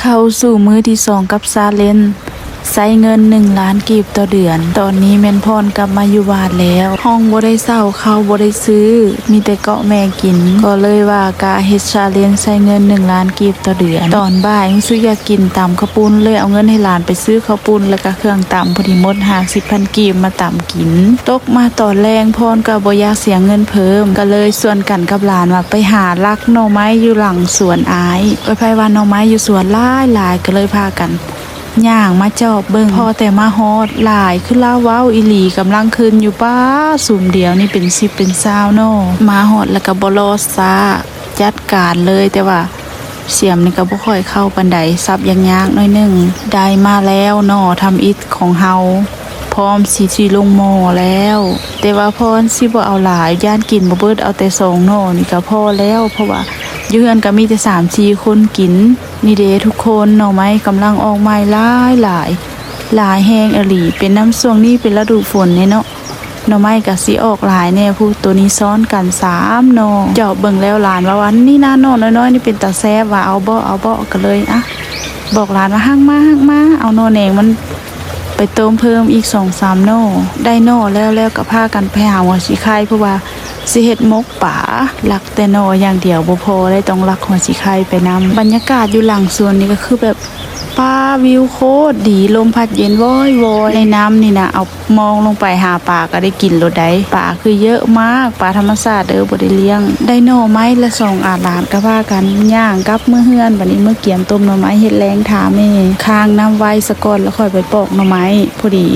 ເຂົ້າສູ່ມື້ທີສອງກັບຊາເລັນ ໃຊ້ເງິນໜຶ່ງລ້ານກີບຕໍ່ເດືອນ. ຕອນນີ້ແມ່ນພອນກັບມາຢູ່ບ້ານແລ້ວ. ຫ້ອງບໍ່ໄດ້ເຊົ່າ, ເຂົ້າບໍ່ໄດ້ຊື້, ມີແຕ່ເກາະແມ່ກິນ. ກໍເລີຍວ່າກະເຮັດຊາເລັນໃຊ້ເງິນໜຶ່ງລ້ານກີບຕໍ່ເດືອນ. ຕອນບ່າຍຮູ້ສຶກຢາກກິນຕຳເຂົ້າປຸ້ນ, ເລີຍເອົາເງິນໃຫ້ຫຼານໄປຊື້ເຂົ້າປຸ້ນ ແລ້ວກະເຄື່ອງຕຳ, ພໍດີໝົດຫ້າສິບພັນກີບມາຕຳ ກິນ. ຕົກມາຕອນແລງ ພອນກໍບໍ່ຢາກເສຍເງິນເພີ່ມ ກໍເລີຍຊວນກັນກັບຫຼານວ່າໄປຫາລັກໜໍ່ໄມ້ຢູ່ຫຼັງສວນອ້າຍ. ເອີຍ ໃຜວ່າໜໍ່ໄມ້ຢູ່ສວນຫຼາຍໆ ກໍເລີຍພາກັນຍ່າງມາຈອບເບິ່ງ. ພໍແຕ່ມາຮອດ ຫຼາຍຄືລາວເວົ້າອີ່ຫຼີ, ກຳລັງຂຶ້ນຢູ່. ປ້າ ສຸມດຽວນີ້ເປັນສິບເປັນຊາວໜໍ່. ມາຮອດແລ້ວກໍບໍ່ລໍຊ້າ ຈັດການເລີຍ, ແຕ່ວ່າສຽມນີ້ກໍບໍ່ຄ່ອຍເຂົ້າປານໃດ, ສັບຍາກໆໜ້ອຍໜຶ່ງ. ໄດ້ມາແລ້ວໜໍ່ທຳອິດຂອງເຮົາ ພ້ອມຊິ ຊິລົງໝໍ້ແລ້ວ, ແຕ່ວ່າພອນຊິບໍ່ເອົາຫຼາຍ ຢ້ານກິນບໍ່ເບິດ, ເອົາແຕ່ສອງໜໍ່ນີ້ກໍພໍແລ້ວ, ເພາະວ່າຢູ່ເຮືອນກໍມີແຕ່ສາມສີ່ຄົນກິນ. ນີ້ເດ້ທຸກຄົນ, ໜໍ່ໄມ້ກຳລັງອອກໃໝ່ຫຼາຍໆ ຫຼາຍແຮງອີ່ຫຼີ, ເປັນນຳຊ່ວງນີ້ເປັນລະດູຝົນເດ້ເນາະ. ໜໍ່ໄມ້ກະຊິອອກຫຼາຍແດ່ພຸ້ນ. ໂຕນີ້ຊ້ອນກັນສາມໜໍ່. ຈອບເບິ່ງແລ້ວຫຼານວ່າ ວ່າ "ນີ້ນະໜໍ່ນ້ອຍໆນີ້ເປັນຕາແຊບວ່າ, ເອົາບໍ່ ເອົາບໍ່?" ກໍເລີຍ ອະ ບອກຫຼານວ່າ "ຮັກມາ ຮັກມາ." ເອົາໜໍ່ແໜງມັນໄປຕົ້ມເພີ່ມອີກສອງສາມໜໍ່. ໄດ້ໜໍ່ແລ້ວ ແລ້ວກໍພາກັນໄປຫາຫົວສີໄຄ ເພາະວ່າຊິເຮັດໝົກປາ. ລັກແຕ່ໜໍ່ຢ່າງດຽວບໍ່ພໍເດ້, ຕ້ອງລັກຫົວສີໄຄໄປນຳ. ບັນຍາກາດຢູ່ຫຼັງສວນນີ້ກໍຄືແບບ ປ້າ ວິວໂຄດດີ, ລົມພັດເຢັນວອຍໆ. ໃນນ້ຳນີ້ນະ ເອົາມອງລົງໄປຫາປາກໍໄດ້ກິນໂລດໃດ໋. ປາຄືເຍີະມາກ, ປາທຳມະຊາດເດີ, ບໍ່ໄດ້ລ້ຽງ. ໄດ້ໜໍ່ໄມ້ລະສອງອາດ, ຫຼານກໍພາກັນຍ່າງກັບເມືອເຮືອນ. ບັດນີ້ເມືອກຽມຕົ້ມໜໍ່ໄມ້ເຮັດແລງຖ້າແມ່. ຄ້າງນ້ຳໄວ້ສາກ່ອນ ແລ້ວຄ່ອຍໄປປອກໜໍ່ໄມ້. ພໍດີ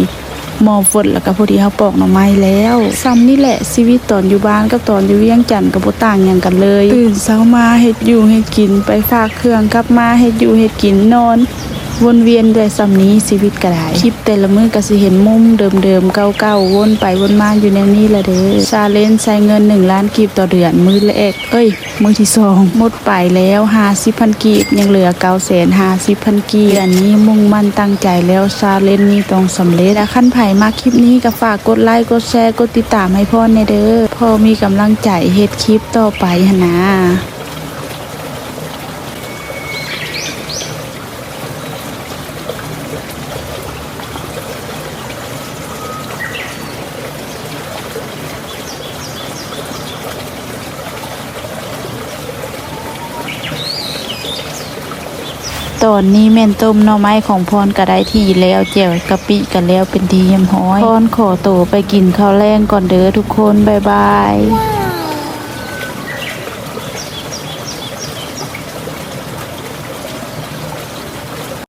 ໝໍ້ຝົນ ແລ້ວກໍພໍດີເຮົາປອກໜໍ່ໄມ້ແລ້ວ. ສ່ຳນີ້ແຫຼະ, ຊີວິດຕອນຢູ່ບ້ານກັບຕອນຢູ່ວຽງຈັນກໍບໍ່ຕ່າງຫຍັງກັນເລີຍ. ຕື່ນເຊົ້າມາເຮັດຢູ່ເຮັດກິນ, ໄປຝາກເຄື່ອງ, ກັບມາເຮັດຢູ່ເຮັດກິນ, ນອນ ວົນວຽນແຕ່ສ່ຳນີ້ຊີວິດກໍໄດ້. ຄລິບແຕ່ລະມື້ກໍຊິເຫັນມຸມເດີມໆ ເກົ່າໆ ວົນໄປວົນມາຢູ່ແນວນີ້ລະເດີ. ຊາເລັນໃຊ້ເງິນໜຶ່ງລ້ານກີບຕໍ່ເດືອນ, ມື້ແລກ ເອີຍ ມື້ທີສອງ ໝົດໄປແລ້ວຫ້າສິບພັນກີບ, ຍັງເຫຼືອເກົ້າແສນຫ້າສິບພັນກີບ. ເດືອນນີ້ມຸ່ງໝັ້ນຕັ້ງໃຈແລ້ວ, ຊາເລັນນີ້ຕ້ອງສຳເລັດ. ແລະ ຄັນໃຜມັກຄລິບນີ້ກໍຝາກກົດໄລ ກົດແຊ ກົດຕິດຕາມໃຫ້ພອນແດ່ເດີ, ພໍມີກຳລັງໃຈເຮັດຄລິບຕໍ່ໄປຫັ້ນນາ. ຕອນນີ້ແມ່ນຕົ້ມໜໍ່ໄມ້ຂອງພອນກໍໄດ້ທີ່ແລ້ວ, ແຈ່ວກະປິກໍແລ້ວເປັນທີ່ຮຽບຮ້ອຍ. ພອນຂໍໂຕໄປກິນເຂົ້າແລງກ່ອນເດີທຸກຄົນ, ບາຍບາຍ.